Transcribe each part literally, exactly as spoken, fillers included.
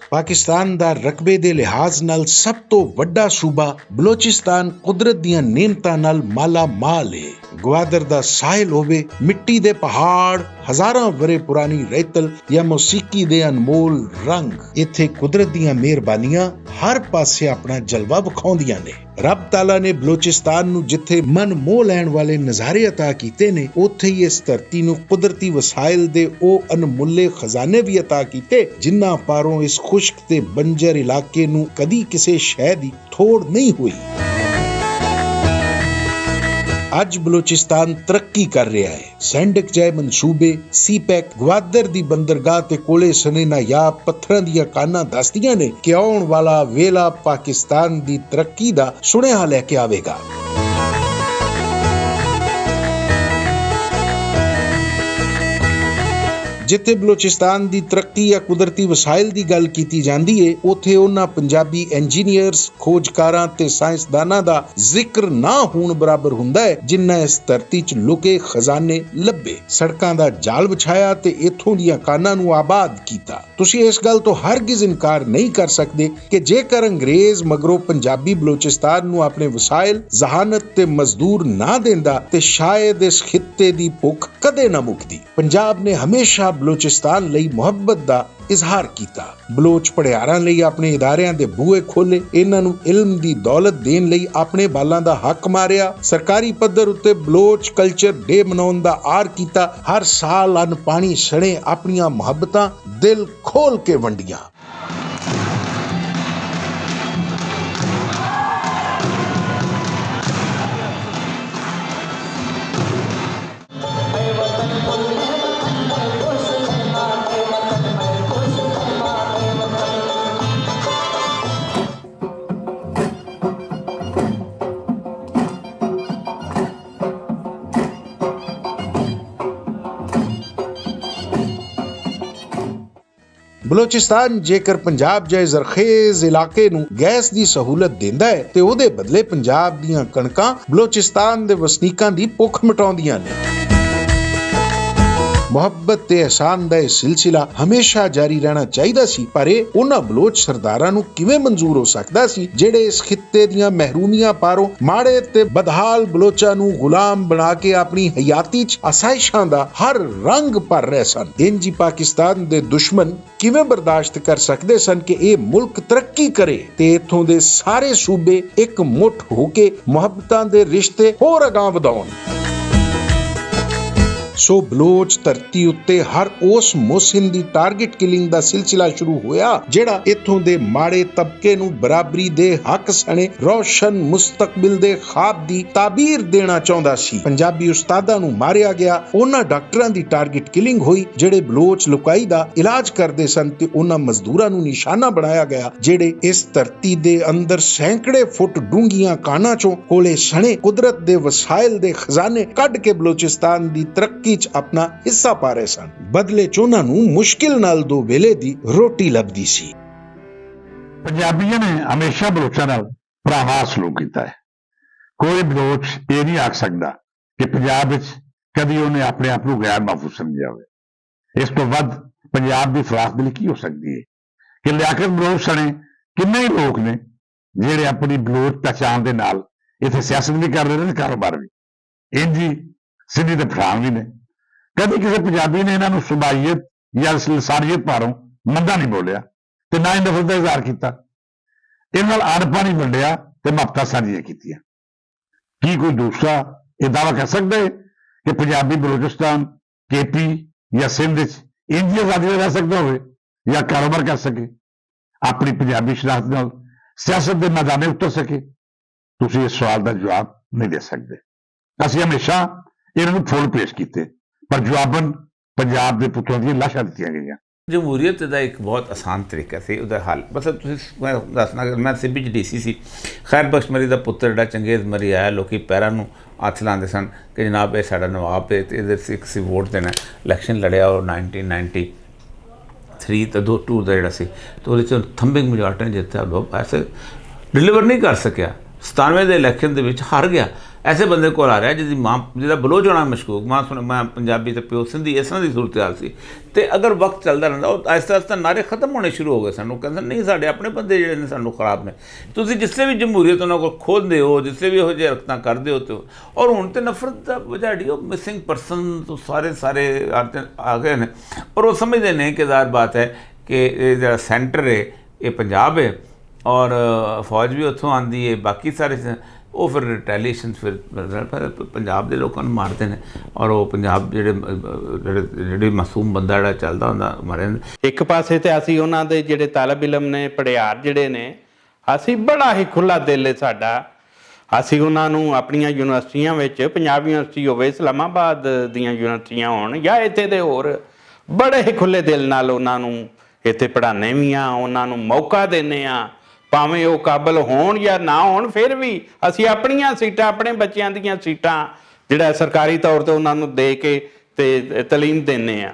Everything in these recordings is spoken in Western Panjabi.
پاکستان دا رقبے دے لحاظ نال سب توں وڈا صوبہ بلوچستان قدرت دیاں نعمتاں نال مالا مال ہے۔ گوادر دا ساحل ہووے، مٹی دے پہاڑ، ہزاراں ورے پرانی ریتل یا موسیقی دے انمول رنگ، ایتھے قدرت دیاں مہربانیاں ہر پاسے اپنا جلوہ وکھاؤندیاں نے۔ رب تعالیٰ نے بلوچستان نوں جتھے من موہ لین والے نظارے عطا کیتے نے، اوتھے ہی اس دھرتی نوں قدرتی وسائل دے او انمولے خزانے وی عطا کیتے، جنہاں پاروں اس خشک تے بنجر علاقے نوں کدی کسے شے دی تھوڑ نہیں ہوئی۔ اج بلوچستان ترقی کر رہا ہے۔ سینڈک جائے منصوبے، سی پیک، گوادر دی بندرگاہ تے کولے سنے نایاب پتھراں دیاں کاناں دسدیاں نے کہ آؤن والا ویلا پاکستان دی ترقی دا سنیہا لے کے آوے گا۔ جتھے بلوچستان دی ترقی یا قدرتی وسائل دی گل کیتی جاندی ہے، اوتھے انہاں پنجابی انجینئرز، کھوجکاراں تے سائنسداناں دا ذکر نہ ہون برابر ہوندا ہے، جنہاں اس دھرتی چ لکے خزانے لبھے، سڑکاں دا جال وچھایا تے ایتھوں دیاں کاناں نوں آباد کیتا۔ تسی اس گل تو ہرگز انکار نہیں کر سکدے کہ جے کر انگریز مگروں پنجابی بلوچستان نوں اپنے وسائل، ذہانت تے مزدور نہ دیندا تے شاید اس خطے دی بھکھ کدے نہ مکدی۔ پنجاب نے ہمیشہ بلوچستان لئی محبت دا اظہار کیتا۔ بلوچ پڑھیاراں لئی اپنے اداریاں دے بوئے کھولے، انہاں نوں علم دی دولت دین لئی اپنے بالاں دا حق ماریا، سرکاری پدر اتے بلوچ کلچر ڈے مناؤن دا آر کیتا، ہر سال ان پانی سنے اپنیاں محبتاں دل کھول کے ونڈیاں۔ بلوچستان جیکر پنجاب جائے زرخیز علاقے نوں گیس دی سہولت دیندا ہے تے اوہدے بدلے پنجاب دیاں کنکاں بلوچستان دے وسنیکاں دی پکھ مٹاؤندیاں نے۔ محبت تے احسان دا ایہہ سلسلہ ہمیشہ جاری رہنا چاہیدا سی، پر ایہہ انہاں بلوچ سرداراں نوں کیویں منظور ہو سکدا سی جیہڑے اس خطے دیاں محرومیاں پاروں ماڑے تے بدحال بلوچاں نوں غلام بنا کے اپنی حیاتی چ آسائشاں دا ہر رنگ پر رہسن؟ انجی پاکستان دے دشمن کیویں برداشت کر سکدے سن کہ ایہہ ملک ترقی کرے تے اتھوں دے سارے صوبے اک مٹھ ہو کے محبتاں دے رشتے ہور اگاں ودھاؤن؟ سو بلوچ دھرتی اتے ہر اوس موسم دی ٹارگٹ کلنگ دا سلسلہ شروع ہویا جیہڑا اتھوں دے ماڑے طبقے نوں برابری دے حق سنے روشن مستقبل دے خواب دی تعبیر دینا چاہندا سی۔ پنجابی استاداں نوں ماریا گیا، انہاں ڈاکٹراں دی ٹارگٹ کلنگ ہوئی جیہڑے بلوچ لکائی دا علاج کردے سن تے انہاں مزدوراں نوں نشانہ بنایا گیا جیہڑے اس دھرتی دے اندر سینکڑے فٹ ڈونگیاں کاناں چوں کولے سنے قدرت دے وسائل دے خزانے کڈ کے بلوچستان دی ترقی چ اپنا حصہ پا رہے سن۔ بدلے چ انہاں نوں مشکل نال دو ویلے دی روٹی لبدی سی۔ پنجابیاں نے ہمیشہ بلوچاں نال پراوا سلوک کیتا ہے۔ کوئی بلوچ یہ نہیں آکھ سکدا کہ پنجاب وچ کدی انہیں اپنے آپ نوں غیر محفوظ سمجھیا ہوئے۔ اس تو ود پنجاب دی فراخ دلی کی ہو سکدی ہے کہ لیاقت بلوچ سنے کنے ہی لوک نے جہڑے اپنی بلوچ پہچان دے نال اتھے سیاست بھی کر رہے نے تے کاروبار بھی۔ انج ہی سندھی تے پٹھان بھی نے۔ کدی کسی پنجابی نے انہاں نوں صوبائیت یا لسانیت پاروں مندا نہیں بولیا تے نہ ہی نفرت دا اظہار کیتا۔ انہاں نال اڑ پانی ونڈیا تے محبتاں سانجھیاں کیتیاں۔ کی کوئی دوسرا یہ دعویٰ کر سکدا ہے کہ پنجابی بلوچستان، کے پی یا سندھ وچ انج ہی آزادی نال رہ سکدا ہوئے یا کاروبار کر سکے، اپنی پنجابی شناخت نال سیاست دے میدان اتر سکے؟ تسی اس سوال دا جواب نہیں دے سکدے۔ اسی ہمیشہ انہاں نوں پھول پیش کیتے، پر جواباً پنجاب دے پتراں دیاں لاشاں دتیاں گئیاں۔ جمہوریت دا ایک بہت آسان طریقہ سی، ادھر حل، مطلب، تسی، میں دسنا کہ میں سبھی چ ڈی سی سی، خیر بخش مری دا پتر جڑا چنگیز مری آیا، لوکی پیراں نوں ہتھ لاندے سن کہ جناب، اے ساڈا نواب ہے تے ادھر سی، کسی ووٹ دینا ہے۔ الیکشن لڑیا اور نائنٹین نائنٹی تھری تے دو ٹو دا جڑا سی، تو اودے چ تھمبنگ میجارٹی نے جتیا، لوگ ایسے ڈیلیور نہیں کر سکیا۔ ستانوے دے الیکشن دے وچ ہار گیا۔ ایسے بندے کول آ رہا ہے جس دی ماں، جس دا بلوچ ہونا مشکوک، ماں سن، میں پنجابی تے پیو سندھی، اس طرح دی صورتحال سی۔ تے اگر وقت چلدا رہندا، او آہستہ آہستہ نعرے ختم ہونے شروع ہو گئے سن۔ او کہندے، "نہیں، ساڈے اپنے بندے جڑے نے سانوں خراب نے۔" تسی جس سے بھی جمہوریت انہاں کول کھولدے ہو، جس سے بھی ہو جے حرکتاں کردے ہو تے، اور ہن تے نفرت دا وجہ جڑی او مسنگ پرسن تو سارے، سارے آتے آ گئے نے۔ اور وہ سمجھدے نے کہ ظاہر بات ہے کہ یہ جڑا سینٹر ہے، یہ پنجاب ہے، اور فوج بھی اتھوں آندی ہے، باقی سارے س-، وہ پھر ریٹیلیشن پھر، پھر پنجاب دے لوکاں نوں مارتے ہیں، اور وہ پنجاب جڑے، جڑے، جڑے معصوم بندہ جڑا چلدا ہوندا مرے۔ ایک پاسے تے اسی انہاں دے جڑے طالب علم نے، پڑھیار جڑے نے، اسی بڑا ہی کھلا دل ہے ساڈا۔ اسی انہاں نوں اپنیاں یونیورسٹیاں وچ، پنجاب یونیورسٹی ہووے، اسلام آباد دیاں یونیورسٹیاں ہون یا ایتھے دے ہور، بڑے ہی کھلے دل نال انہاں نوں ایتھے پڑھانے وی آں، انہاں نوں موقع دینے آں۔ پاویں او قابل ہون یا نہ ہون، پھر وی اسی اپنیاں سیٹاں، اپنے بچیاں دیاں سیٹاں جڑا سرکاری طور تے انہاں نوں دے کے تے تعلیم دینے آں۔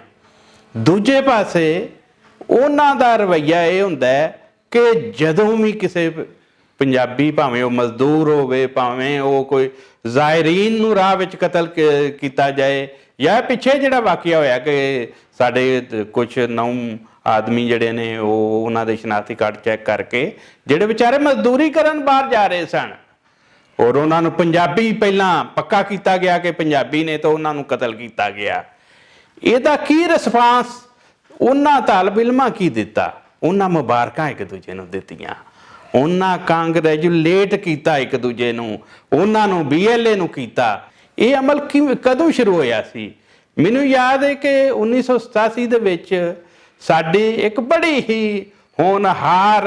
دوجے پاسے انہاں دا رویہ اے ہوندا ہے کہ جدوں وی کسے پنجابی، بھاویں او مزدور ہووے، بھاویں او کوئی زائرین نوں راہ وچ قتل ک-، کیتا جائے، یا پچھے جڑا واقعہ ہویا کہ ساڈے کچھ نو آدمی جڑے نے، او انہاں دے شناختی کارڈ چیک کر کے، جڑے بیچارے مزدوری کرن باہر جا رہے سن، اور انہاں نوں پنجابی پہلاں پکا کیتا گیا کہ پنجابی نے، تو انہاں نوں قتل کیتا گیا۔ اے دا کی ریسپانس انہاں طالب علماں کی دتا؟ انہاں مبارکاں ایک دوجے نوں دتیاں، انہاں کانگریچولیٹ کیتا ایک دوجے نوں، انہاں نوں بی ایل اے نوں کیتا۔ اے عمل کیوں، کدوں شروع ہویا سی؟ مینوں یاد ہے کہ انیس سو ستاسی دے وچ ساڈی ایک بڑی ہی ہونہار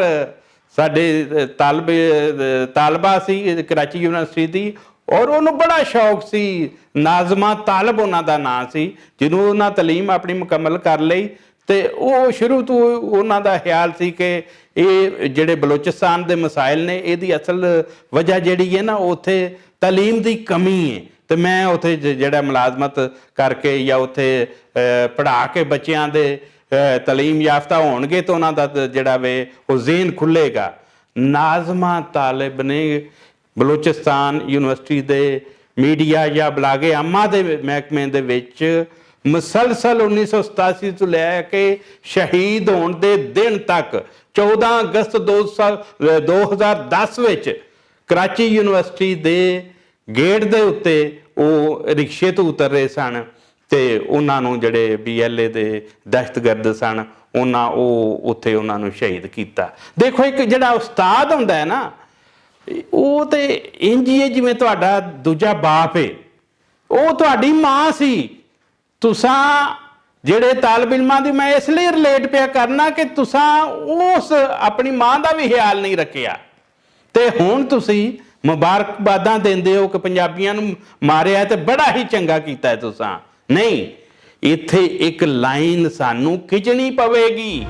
ساڈے، اے، طالب، اے، طالبہ سی کراچی یونیورسٹی دی، اور انہوں بڑا شوق سی، ناظمہ طالب انہاں دا ناں سی، جنہوں انہاں تعلیم اپنی مکمل کر لئی۔ تے او شروع تو انہاں دا خیال سی کہ اے جڑے بلوچستان دے مسائل نے، اے دی اصل وجہ جڑی ہے نا، اوتھے تعلیم دی کمی ہے۔ تے میں اوتھے ج-، جڑا ملازمت کر کے یا اوتھے، اے، پڑھا کے بچیاں دے، اے، تعلیم یافتہ ہون گے، تے انہاں دا تے جڑا وے، او ذہن کھلے گا۔ ناظمہ طالب نے بلوچستان یونیورسٹی دے میڈیا یا بلاگ عامہ دے محکمے دے وچ مسلسل انیس سو ستاسی توں لے کے شہید ہون دے دن تک، چودہ اگست دو سو، دو ہزار دس وچ کراچی یونیورسٹی دے گیٹ دے اُتے او رکشے توں اتر رہے سن، تے انہاں نوں جڑے بی ایل اے دے دہشت گرد سن، انہاں او اتھے انہاں نوں شہید کیتا۔ دیکھو، ایک جڑا استاد ہوندا ہے نا، او تے انج ہی ہے جویں تہاڈا دوجا باپ ہے، او تہاڈی ماں سی۔ تساں جڑے طالب علماں دی، میں اس لئی ریلیٹ پیا کرنا کہ تساں اس اپنی ماں دا بھی خیال نہیں رکھیا، تے ہن تسی مبارکباداں دیندے ہو کہ پنجابیاں نوں ماریا ہے تے بڑا ہی چنگا کیتا ہے تساں۔ نہیں، ایتھے ایک لائن سانوں کھچنی پوے گی۔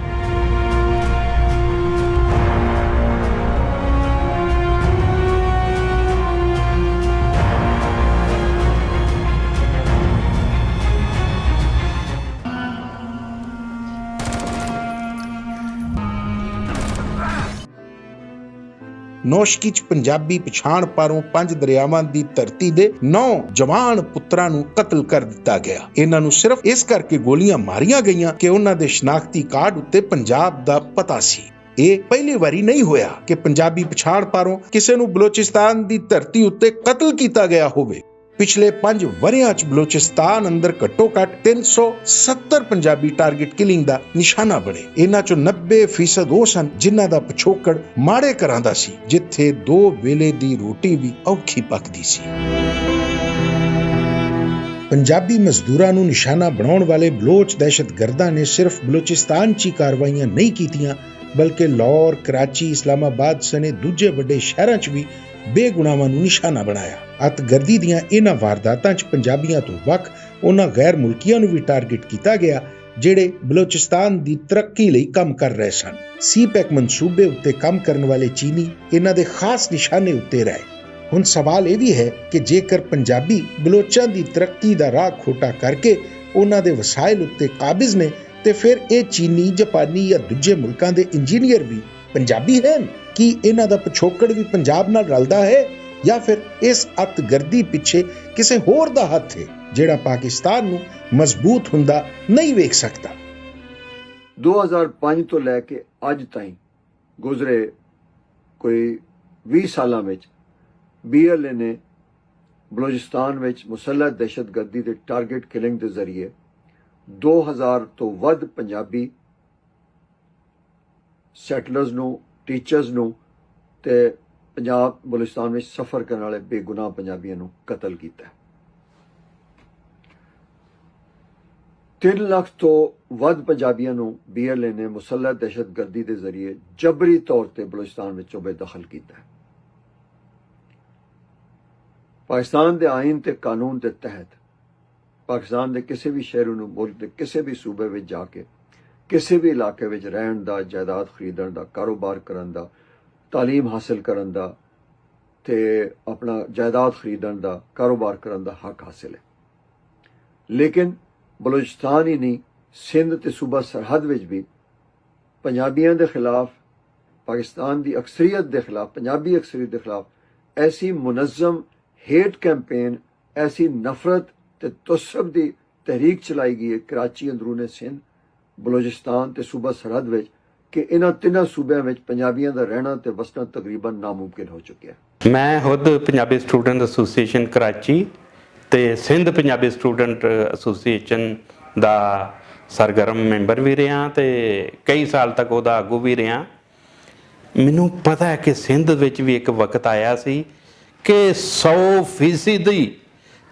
نوشکی چ پنجابی پچھان پاروں پنج دریاواں دی دھرتی دے نو جوان پتراں نوں قتل کر دتا گیا۔ انہاں نوں صرف اس کر کے گولیاں ماریاں گئیاں کہ انہاں دے شناختی کارڈ اُتے پنجاب دا پتہ سی۔ اے پہلی واری نہیں ہویا کہ پنجابی پچھان پاروں کسے نوں بلوچستان دی دھرتی اُتے قتل کیتا گیا ہووے۔ پچھلے پنج وریاں چ بلوچستان اندر گھٹو گھٹ تین سو ستر پنجابی ٹارگٹ کلنگ دا نشانہ بنے۔ انہاں چوں نبے فیصد او سن جنہاں دا پچھوکڑ ماڑے گھراں دا سی، جتھے دو ویلے دی روٹی وی اوکھی پکدی سی۔ پنجابی مزدوراں نوں نشانہ بناؤن والے بلوچ دہشت گرداں نے صرف بلوچستان چی کاروائیاں نہیں کیتیاں، بلکہ لاہور، کراچی، اسلام آباد سنے دوجے وڈے شہراں چ وی بے گناہاں نوں نشانہ بنایا۔ ات گردی دیاں انہاں وارداتاں چ پنجابیاں توں وکھ انہاں غیر ملکیاں نوں وی ٹارگٹ کیتا گیا، جڑے بلوچستان دی ترقی لئی کم کر رہے سن۔ سی پیک منصوبے اُتے کم کرن والے چینی انہاں دے خاص نشانے اُتے رہے۔ ہن سوال اے وی ہے کہ جیکر پنجابی بلوچاں دی ترقی دا راہ کھوٹا کر کے انہاں دے وسائل اُتے قابض نے، تے پھر اے چینی، جاپانی یا دوجے ملکاں دے انجینئر وی پنجابی ہن؟ کی انہاں دا پچھوکڑ وی پنجاب نال رلدا ہے؟ یا پھر اس اتگردی پچھے کسے ہور دا ہتھ ہے جیہڑا پاکستان نوں مضبوط ہوندا نہیں ویکھ سکدا؟ دو ہزار پنج توں لے کے اج تائیں گزرے کوئی ویہہ سالاں وچ بی ایل اے نے بلوچستان وچ مسلح دہشت گردی دے ٹارگٹ کلنگ دے ذریعے دو ہزار توں ودھ پنجابی سیٹلرز نوں، ٹیچرز نوں تے پنجاب بلوچستان وچ سفر کرن والے بے گناہ پنجابیاں نوں قتل کیتا ہے۔ تین لکھ توں ودھ پنجابیاں نوں بی ایل اے نے مسلح دہشت گردی دے ذریعے جبری طور تے بلوچستان وچوں بے دخل کیتا ہے۔ پاکستان دے آئین تے قانون دے تحت پاکستان دے کسے وی شہری نوں ملک دے کسے وی صوبے وچ جا کے کسے وی علاقے وچ رہن دا، جائیداد خریدن دا، کاروبار کرن دا، تعلیم حاصل کرن دا تے اپنا جائیداد خریدن دا، کاروبار کرن دا حق حاصل ہے۔ لیکن بلوچستان ہی نہیں، سندھ تے صوبہ سرحد وچ بھی پنجابیاں دے خلاف، پاکستان دی اکثریت دے خلاف، پنجابی اکثریت دے خلاف ایسی منظم ہیٹ کیمپین، ایسی نفرت تے تعصب دی تحریک چلائی گئی ہے کراچی، اندرون سندھ، بلوچستان تے صوبہ سرحد وچ، کہ انہاں تیناں صوبیاں وچ پنجابیاں دا رہنا تے وسنا تقریبا ناممکن ہو چکیا ہے۔ میں خود پنجابی سٹوڈنٹ ایسوسی ایشن کراچی تے سندھ پنجابی سٹوڈنٹ ایسوسی ایشن دا سرگرم ممبر وی رہیا تے کئی سال تک اوہدا آگو وی رہیا۔ مینوں پتہ ہے کہ سندھ وچ وی اک وقت آیا سی کہ سو فیصدی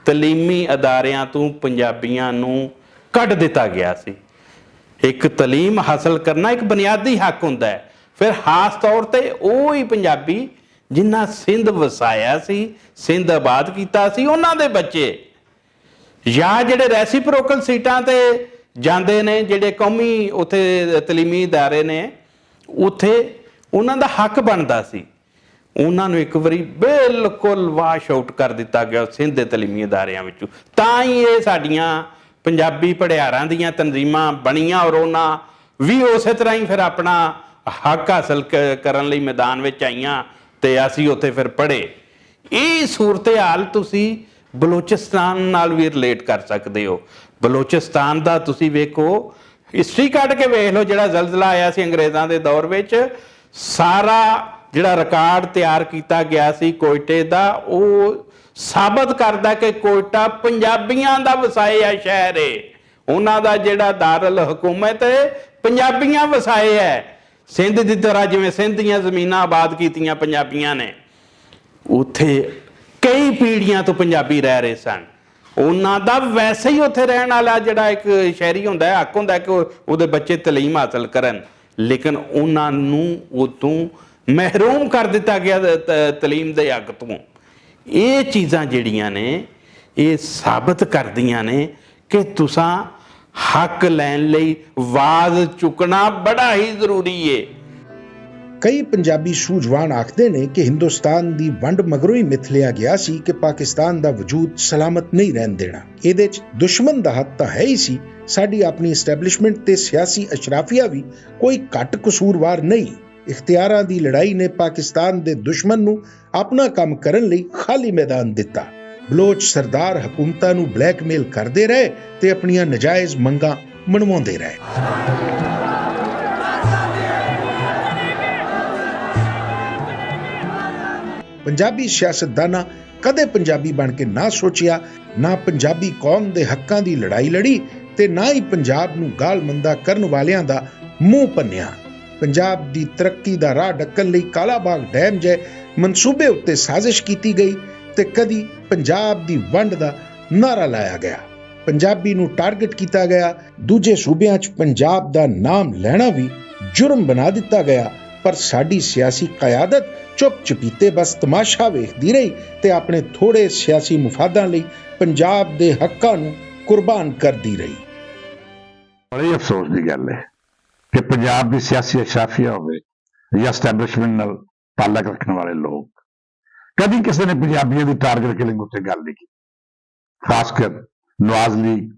تعلیمی اداریاں توں پنجابیاں نوں کڈ دتا گیا سی۔ اک تعلیم حاصل کرنا اک بنیادی حق ہوندا ہے۔ فیر خاص طور تے اوہی پنجابی جنہاں سندھ وسایا سی، سندھ آباد کیتا سی، انہاں دے بچے یا جڑے ریسیپروکل سیٹاں تے جاندے نے، جڑے قومی اتھے تعلیمی ادارے نے، اتھے انہاں دا حق بندا سی۔ انہاں نوں اک واری بالکل واش آؤٹ کر دتا گیا سندھ دے تعلیمی اداریاں وچوں۔ تاں ہی اے ساڈیاں پنجابی پڑھیاراں دیاں تنظیماں بنیاں اور انہاں وی اسے طرح ہی پھر اپنا حق حاصل کرن لئی میدان وچ آئیاں تے اسی اتھے پھر پڑھے۔ ایہہ صورتحال تسی بلوچستان نال وی ریلیٹ کر سکدے ہو۔ بلوچستان دا تسی ویکھو، ہسٹری کڈ کے ویکھ لو جیہڑا زلزلہ آیا سی انگریزاں دے دور وچ، سارا جیہڑا ریکارڈ تیار کیتا گیا سی کوئٹے دا، او ثابت کردا کہ کوئٹہ پنجابیاں دا وسائے ہے شہر ہے۔ انہاں دا جیہڑا دارالحکومت ہے، پنجابیاں وسائے ہے۔ سندھ دی طرح جیویں سندھ دیاں زمیناں آباد کیتیاں پنجابیاں نے، اتھے کئی پیڑھیاں توں پنجابی رہ رہے سن۔ انہاں دا ویسے ہی اتھے رہن والا جیہڑا اک شہری ہوندا ہے، حق ہوندا ہے کہ اوہدے بچے تعلیم حاصل کرن، لیکن انہاں نوں اتھوں محروم کر دتا گیا تعلیم دے حق توں۔ ایہہ چیزاں جیہڑیاں نے، ایہہ ثابت کردیاں نے کہ تساں حق لین لئی واز چکنا بڑا ہی ضروری ہے۔ کئی پنجابی سوجوان آکھدے نے کہ ہندوستان دی ونڈ مگروں ہی متھ لیا گیا سی کہ پاکستان دا وجود سلامت نہیں رہن دینا۔ ایہدے چ دشمن دا ہتھ تاں ہے ہی سی، ساڈی اپنی اسٹیبلشمنٹ تے سیاسی اشرافیہ وی کوئی گھٹ قصوروار نہیں۔ اختیاراں دی لڑائی نے پاکستان دے دشمن نوں اپنا کم کرن لئی خالی میدان دتا۔ بلوچ سردار حکومتاں نوں بلیک میل کردے رہے تے اپنیاں نجائز منگاں منواندے رہے۔ پنجابی سیاستداناں کدے پنجابی بن کے نہ سوچیا، نہ پنجابی قوم دے حقاں دی لڑائی لڑی تے نہ ہی پنجاب نوں گال مندا کرن والیاں دا منہ پنیا۔ پنجاب دی ترقی دا راہ ڈکن لئی کالا باغ ڈیم جے منصوبے اتے سازش کیتی گئی تے کدی پنجاب دی ونڈ دا نعرہ لایا گیا۔ پنجابی نوں ٹارگٹ کیتا گیا۔ دوجے صوبیاں چ پنجاب دا نام لینا وی جرم بنا دتا گیا، پر ساڈی سیاسی قیادت چپ چپیتے بس تماشا ویکھدی رہی تے اپنے تھوڑے سیاسی مفاداں لئی پنجاب دے حقاں نوں قربان کردی رہی۔ بڑے افسوس دی گل ہے کہ پنجاب دی سیاسی اشرافیہ ہووے یا اسٹیبلشمنٹ نال تعلق رکھن والے لوگ، کدی کسے نے پنجابیاں دی ٹارگٹ کلنگ اتے گل نہیں کی۔ خاص کر نواز لیگ،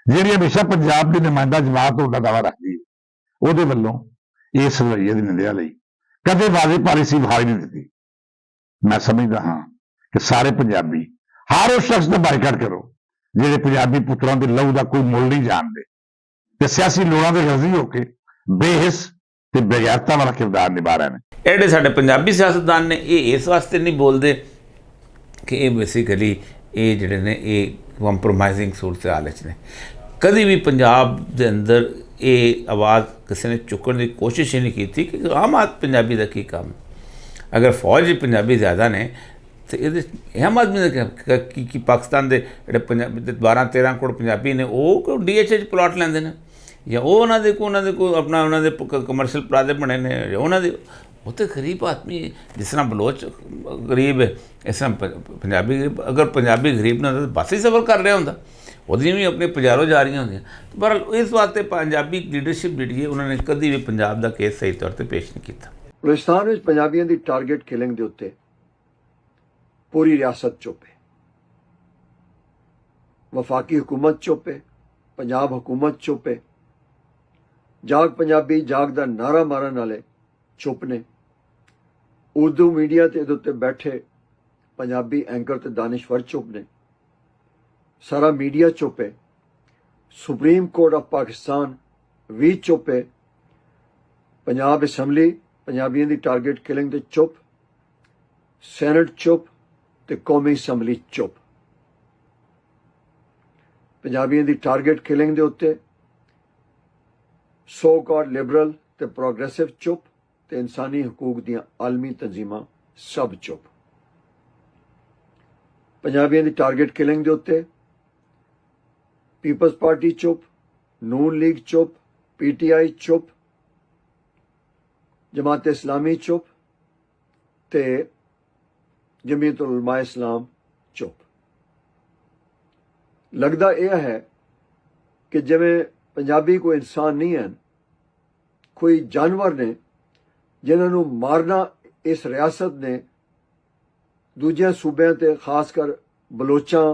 جیہڑی ہمیشہ پنجاب دی نمائندہ جماعت ہوندہ دعویٰ رکھدی ہے، اوہدے ولوں اس رویے دی نندیا لئی کدے واضح پالیسی وہائی نہیں دتی۔ میں سمجھدا ہاں کہ سارے پنجابی ہر اس شخص دا بائیکاٹ کرو، جہڑے پنجابی پتراں دے لہو دا کوئی مل نہیں جان دے، تے سیاسی لوڑاں دے راضی ہو کے بے حس تے بغیرتا والا کردار نبھا رہے ہیں۔ ایڈے ساڈے پنجابی سیاستدان نے یہ اس واسطے نہیں بولتے کہ یہ بیسیکلی یہ جڑے نے یہ کمپرومائزنگ صورتحال وچ نے۔ کدی بھی پنجاب دے اندر یہ آواز کسی نے چکن دی کوشش ہی نہیں کی تھی کہ عام آدمی پنجابی دا کی کام۔ اگر فوج وچ پنجابی زیادہ نے تے یہ عام آدمی دا کیا؟ کہ پاکستان دے جڑے پنجابی دے بارہ تیرہ کروڑ پنجابی نے، وہ ڈی ایچ ایچ پلاٹ لیندے نے؟ یا وہ انہاں دے کو انہاں دے کو اپنا انہاں دے کمرشل پلازے بنے نے یا انہاں دے؟ وہ تے غریب آدمی ہے، جس طرح بلوچ غریب ہے، اس طرح پنجابی غریب۔ اگر پنجابی غریب نہ ہوتا تو بس ہی سفر کر رہا ہوندا۔ وہ دن بھی اپنے پجاروں جا رہی ہوندیاں۔ تو بہرحال، اس واسطے پنجابی لیڈرشپ جڑی ہے، انہوں نے کدی بھی پنجاب دا کیس صحیح طور تے پیش نہیں کیتا۔ بلوچستان وچ پنجابیاں دی ٹارگٹ کلنگ دے اُتے پوری ریاست چپ ہے۔ وفاقی حکومت چپ ہے، پنجاب حکومت چپ ہے۔ جاگ پنجابی جاگ دا نعرہ مارن والے چپ نے۔ اردو میڈیا تے ادھر تے بیٹھے پنجابی اینکر تے دانشور چپ نے۔ سارا میڈیا چپ ہے۔ سپریم کورٹ آف پاکستان وی چپ ہے۔ پنجاب اسمبلی پنجابیاں دی ٹارگٹ کلنگ تے چپ، سینٹ چپ، تے قومی اسمبلی چپ۔ پنجابیاں دی ٹارگٹ کلنگ دے اُتے سو کارڈ لبرل تے پروگریسو چپ، تے انسانی حقوق دیاں عالمی تنظیماں سب چپ۔ پنجابیاں دی ٹارگٹ کلنگ دے اُتے پیپلز پارٹی چپ، نون لیگ چپ، پی ٹی آئی چپ، جماعت اسلامی چپ، تے جمعیت العلماء اسلام چپ۔ لگدا اے ہے کہ جویں پنجابی کوئی انسان نہیں ہن، کوئی جانور نے، جنہاں نوں مارنا اس ریاست نے دوجیاں صوبیاں تے خاص کر بلوچاں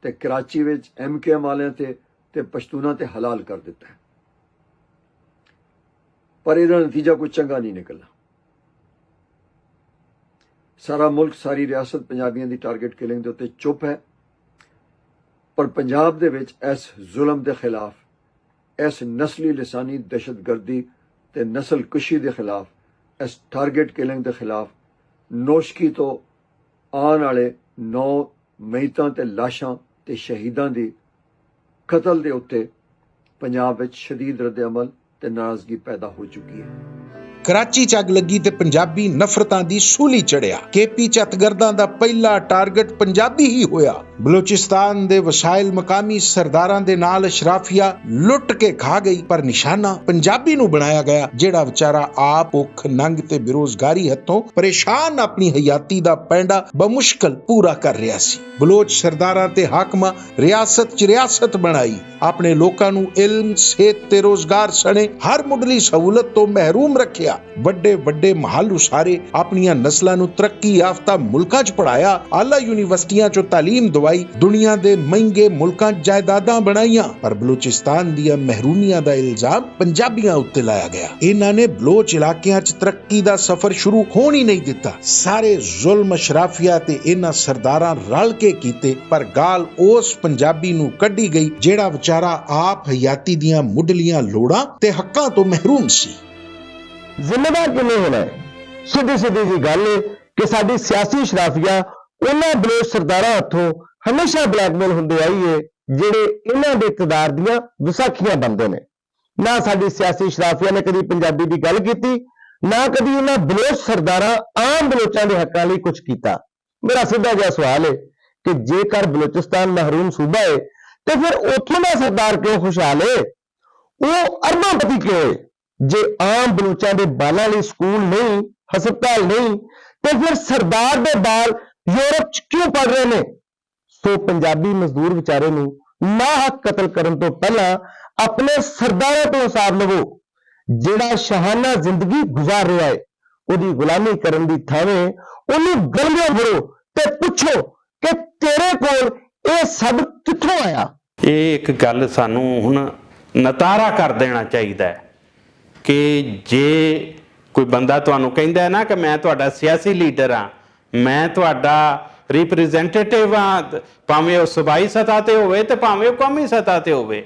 تے کراچی وچ ایم کیو ایم والے تے تے پشتوناں تے حلال کر دتا ہے۔ پر ایہدا نتیجہ کوئی چنگا نہیں نکلنا۔ سارا ملک، ساری ریاست پنجابیاں دی ٹارگٹ کلنگ دے اُتے چپ ہے، پر پنجاب دے وچ اس ظلم دے خلاف، اس نسلی لسانی دہشت گردی تے نسل کشی دے خلاف، اس ٹارگٹ کلنگ دے خلاف نوشکی تو آن والے نو میتاں تے لاشاں تے شہیداں دی قتل دے اُتے پنجاب وچ شدید رد عمل تے ناراضگی پیدا ہو چکی ہے۔ کراچی چ اگ لگی تے پنجابی نفرتاں دی سولی چڑھیا۔ کے پی چتگرداں دا پہلا ٹارگٹ پنجابی ہی ہویا۔ بلوچستان دے وسائل مقامی سرداراں دے نال اشرافیہ لٹ کے کھا گئی، پر نشانہ پنجابی نوں بنایا گیا، جیڑا وچارا آپ بھکھ ننگ تے بے روزگاری ہتھوں پریشان اپنی حیاتی دا پینڈا بمشکل پورا کر رہیا سی۔ بلوچ سرداراں تے حاکماں ریاست چ ریاست بنائی، اپنے لوکاں نوں علم، صحت تے روزگار سنے ہر مڈلی سہولت تو محروم رکھیا۔ وڈے وڈے محل اسارے، اپنیاں نسلاں نوں ترقی یافتہ ملکاں چ پڑھایا، اعلی یونیورسٹیاں چوں تعلیم دوائی، دنیا دے مہنگے ملکاں چ جائیداداں بنائیاں، پر بلوچستان دیاں محرومیاں دا الزام پنجابیاں اُتے لایا گیا۔ انہاں نے بلوچ علاقیاں چ ترقی دا سفر شروع ہون ہی نہیں دتا۔ سارے ظلم اشرافیہ تے انہاں سرداراں رل کے کیتے، پر گال اس پنجابی نوں کڈی گئی، جیڑا وچارا آپ حیاتی دیاں مڈلیاں لوڑاں تے حقاں تو محروم سی۔ ذمہ دار کنے ہونا ہے؟ سیدھی سیدھی جی گل ہے کہ ساڈی سیاسی اشرافیہ انہاں بلوچ سرداراں ہتھوں ہمیشہ بلیک میل ہوندے آئی ہے، جڑے انہاں دے اقتدار دیاں وساکھیاں بنتے نے۔ نہ ساڈی سیاسی اشرافیہ نے کدی پنجابی دی گل کیتی، نہ کدی انہاں بلوچ سرداراں عام بلوچاں دے حقاں لئی کچھ کیتا۔ میرا سیدھا جہا سوال ہے کہ جے کر بلوچستان محروم صوبہ ہے، تے پھر اتھوں دا سردار کیوں خوشحال ہے؟ وہ ارباں پتی کیوں ہے؟ جے عام بلوچاں دے بالاں لئی سکول نہیں، ہسپتال نہیں، تے پھر سردار دے بال یورپ چ کیوں پڑھ رہے نے؟ سو پنجابی مزدور وچارے نوں ناحق قتل کرن تو پہلاں اپنے سرداراں تو حساب لوو۔ جیڑا شاہانہ زندگی گزار رہا ہے، اودی غلامی کرن دی تھاویں اونوں گرمیاں بھرو تے پچھو کہ تیرے کول اے سب کتھوں آیا؟ ایک گل سانوں ہن نتارا کر دینا چاہیدا ہے کہ جے کوئی بندہ تانوں کہندا ہے نا کہ میں تہاڈا سیاسی لیڈر ہاں، میں تہاڈا ریپریزنٹیٹیو ہاں، پاویں او صوبائی سطح تے ہووے تے پاویں او قومی سطح تے ہووے۔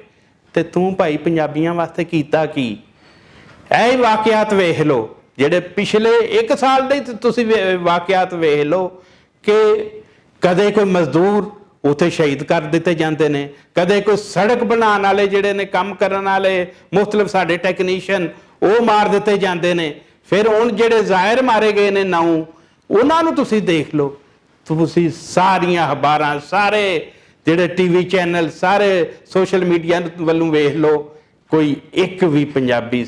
تے توں بھائی پنجابیاں واسطے کیتا کی؟ اے واقعات ویکھ لو، جڑے پچھلے ایک سال دے تے تسی وے- واقعات ویکھ لو کہ کدے کوئی مزدور اتھے شہید کر دتے جاندے نے، کدے کوئی سڑک بنان والے جڑے نے، کم کرن والے، مختلف ساڈے ٹیکنیشن، او مار دتے جاندے نے۔ پھر ہن جڑے ظاہر مارے گئے نے نو، انہاں نوں تسی دیکھ لو۔ تسی ساریاں اخباراں، سارے جڑے ٹی وی چینل، سارے سوشل میڈیا ولوں ویکھ لو، کوئی ایک وی پنجابی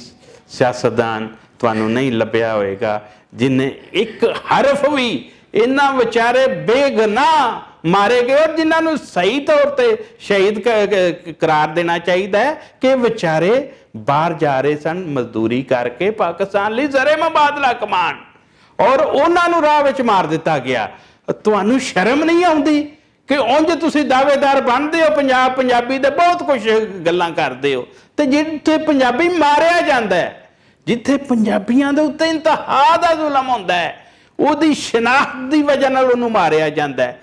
سیاستدان تانوں نہیں لبھیا ہوئے گا جن نے ایک حرف وی، انہاں وچارے بے گناہ مارے گئے اور جنہاں نوں صحیح طور تے شہید ک- ک- قرار دینا چاہیدا ہے کہ وچارے باہر جا رہے سن مزدوری کر کے پاکستان لئی زر مبادلہ کمان، اور انہاں نوں راہ وچ مار دتا گیا۔ تانوں شرم نہیں آوندی؟ کہ اونج تسی دعویدار بندے ہو، پنجاب پنجابی دے بہت کچھ گلاں کردے ہو، تے جتھے پنجابی ماریا جاندا ہے، جتھے پنجابیاں دے اُتے انتہا دا ظلم ہوندا ہے، اوہدی شناخت دی وجہ نال اوہنوں ماریا جاندا ہے۔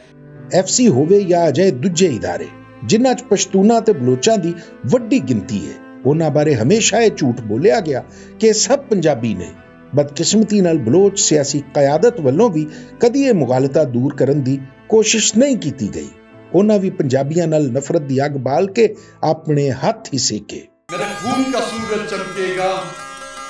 ایف سی ہووے یا اجہے دوجے ادارے، جنہاں چ پشتوناں تے بلوچاں دی وڈی گنتی ہے، انہاں بارے ہمیشہ ایہہ جھوٹ بولیا گیا کہ سب پنجابی نے۔ بدقسمتی نال بلوچ سیاسی قیادت ولوں وی کدی ایہہ مغالطہ دور کرن دی کوشش نہیں کیتی گئی۔ انہاں وی پنجابیاں نال نفرت دی اگ بال کے اپنے ہتھ ہی سیکے۔ میرا خون کا سورج چمکے گا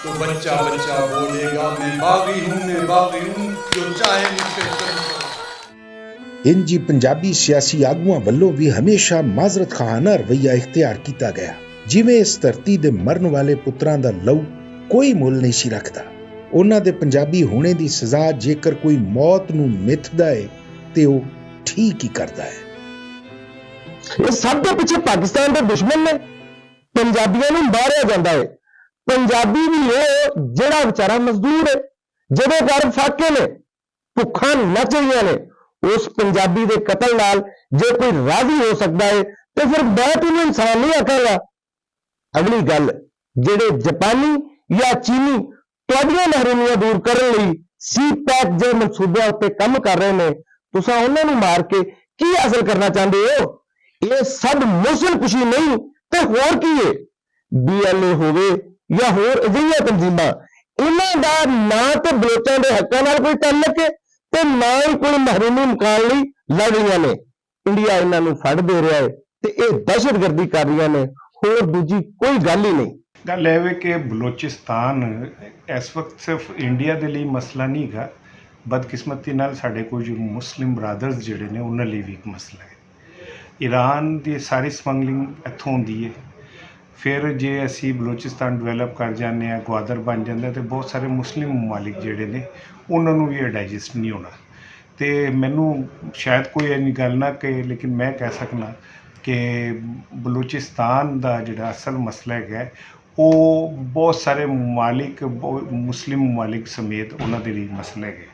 تو بچہ بچہ بولے گا، میں باغی ہوں، میں باغی ہوں، جو چاہے مجھ سے چمکے۔ انجی پنجابی سیاسی آگواں ولوں وی ہمیشہ معذرت خواہانہ رویہ اختیار کیتا گیا، جیویں اس دھرتی دے مرن والے پتراں دا لہو کوئی مل نہیں سی رکھدا۔ انہاں دے پنجابی ہونے دی سزا جیکر کوئی موت نوں متھدا ہے تے او ٹھیک ہی کردا ہے۔ اس سب دے پچھے پاکستان دے دشمن نے، پنجابیاں نوں ماریا جاندا ہے۔ پنجابی وی او جڑا بیچارہ مزدور ہے، جدے گھر فاقے نے، بھکھاں نچ رہیاں نے، اس پنجابی دے قتل نال جے کوئی راضی ہو سکدا ہے تے پھر میں تینوں انسان نہیں آکھاں گا۔ اگلی گل، جڑے جاپانی یا چینی تہاڈیاں محرومیاں دور کرن لئی سی پیک جے منصوبیاں اُتے کم کر رہے نے، تساں انہاں نوں مار کے کی حاصل کرنا چاہندے ہو؟ اے سب موسم کشی نہیں تے ہور کی ہے؟ بی ایل اے ہووے یا ہور اجہیاں تنظیماں، انہاں دا نہ تے بلوچاں دے حقاں نال کوئی تعلق ہے تے نہ ہی کوئی محرومی مکان لئی لڑ رہیاں نے۔ انڈیا انہاں نوں فنڈ دے رہیا ہے تے اے دہشت گردی کر رہیاں نے، ہور دوجی کوئی گل ہی نہیں۔ گل اے وے کہ بلوچستان اس وقت صرف انڈیا دے لئی مسئلہ نہیں گا۔ بدقسمتی نال ساڈے کچھ مسلم برادرز جڑے نے، انہاں لئی وی ایک مسئلہ ہے۔ ایران دی ساری سمگلنگ اتھوں ہوندی ہے۔ پھر جے اسی بلوچستان ڈویلپ کر جانے آ، گوادر بن جاندا ہے، تے بہت سارے مسلم ممالک جڑے نے، انہاں نوں وی اے ڈائجسٹ نہیں ہونا۔ تے مینوں شاید کوئی اینی گل نہ کہے، لیکن میں کہہ سکنا کہ بلوچستان دا جڑا اصل مسئلہ ہے، او بہت سارے ممالک، بہت مسلم ممالک سمیت انہاں دے لئی مسئلہ ہے۔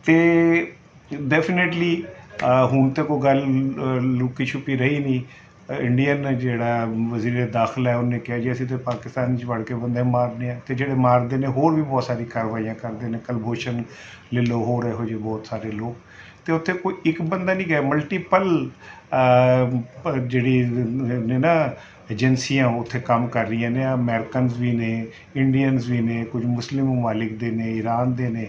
تے ڈیفینیٹلی ہن تے کوئی گل، آ، لکی چھپی رہی نہیں۔ انڈین جڑا وزیر داخلہ ہے، انہوں نے کہا جی اسی تے پاکستان وچ وڑ کے بندے مارنے ہیں، تے جڑے ماردے نے ہور بھی بہت ساری کاروائیاں کردے نے، کلبھوشن لے لو، ہور یہو جے بہت سارے لوگ۔ تے اتھے کوئی ایک بندہ نہیں گیا، ملٹیپل، آ، پ-، جڑی نے نا ایجنسیاں اتھے کام کر رہی ہیں نے، امریکنز بھی نے، انڈینز بھی نے، کچھ مسلم ممالک دے نے، ایران دے نے،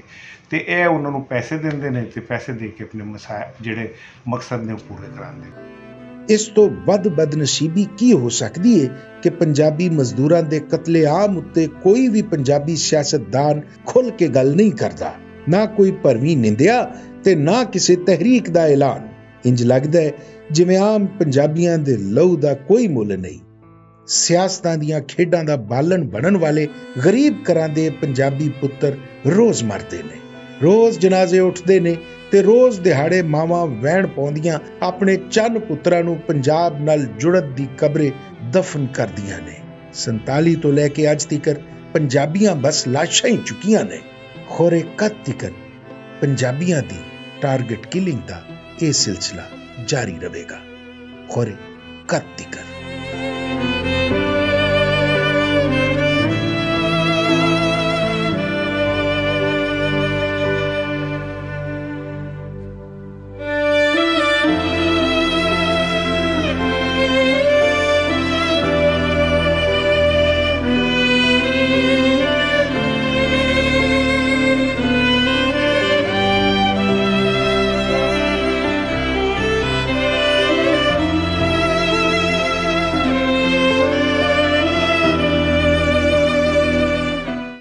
تے اے انہاں نوں پیسے دیندے نے تے پیسے دے کے اپنے مسائل جڑے مقصد نے او پورے کراندے نے۔ اس تو ودھ بدنصیبی کی ہو سکدی ہے کہ پنجابی مزدوراں دے قتل عام اُتے کوئی وی پنجابی سیاستدان کھل کے گل نہیں کردا، نہ کوئی پرویں نندیا تے نہ کسے تحریک دا اعلان۔ انج لگدا ہے جویں عام پنجابیاں دے لہو دا کوئی مل نہیں۔ سیاستاں دیاں کھیڈاں دا بالن بنن والے غریب گھراں دے پنجابی پتر روز مردے نے، روز جنازے اٹھدے نے تے روز دہاڑے ماواں وین پوندیاں اپنے چن پتراں نوں پنجاب نال جڑت دی قبرے دفن کردیاں نے۔ سنتالی تو لے کے اج تیکر پنجابیاں بس لاشاں ہی چکیاں نے۔ خورے کد تیکر پنجابیاں دی ٹارگٹ کلنگ دا اے سلسلہ جاری رہے گا؟ خورے کد تیکر؟